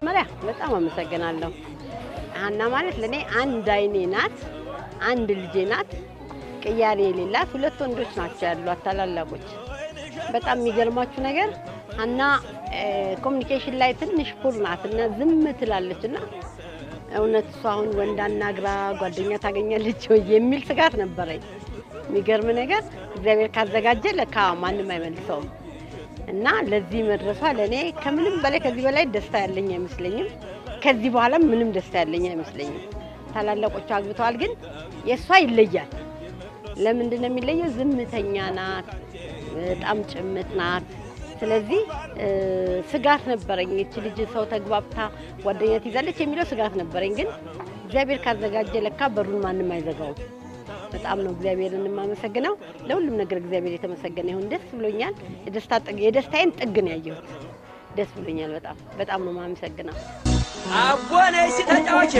መሪያ በጣም አመሰግናለሁ። ሀና ማለት ለእኔ አንድ አይኔ ናት፣ አንድ ልጄ ናት፣ ቅያሬ የሌላት። ሁለት ወንዶች ናቸው ያሏት ታላላቆች። በጣም የሚገርማችሁ ነገር ሀና communication ላይ ትንሽ poor ናት እና ዝም ትላለች እና እውነት እሷ አሁን ወንድ አናግራ ጓደኛ ታገኛለች ወይ የሚል ስጋት ነበረኝ። የሚገርም ነገር እግዚአብሔር ካዘጋጀ ለካ ማንም አይመልሰውም እና ለዚህ መድረሷ ለእኔ ከምንም በላይ፣ ከዚህ በላይ ደስታ ያለኝ አይመስለኝም። ከዚህ በኋላ ምንም ደስታ ያለኝ አይመስለኝም። ታላላቆቹ አግብተዋል፣ ግን የእሷ ይለያል። ለምንድን ነው የሚለየው? ዝምተኛ ናት፣ በጣም ጭምት ናት። ስለዚህ ስጋት ነበረኝ። እቺ ልጅ ሰው ተግባብታ ጓደኛ ትይዛለች የሚለው ስጋት ነበረኝ። ግን እግዚአብሔር ካዘጋጀ ለካ በሩን ማንም አይዘጋውም። በጣም ነው እግዚአብሔርን የማመሰግነው። ለሁሉም ነገር እግዚአብሔር የተመሰገነ ይሁን። ደስ ብሎኛል። የደስታ ጥግ፣ የደስታዬን ጥግ ነው ያየሁት። ደስ ብሎኛል። በጣም በጣም ነው የማመሰግነው። አቦ ነይ እስኪ ተጫወች።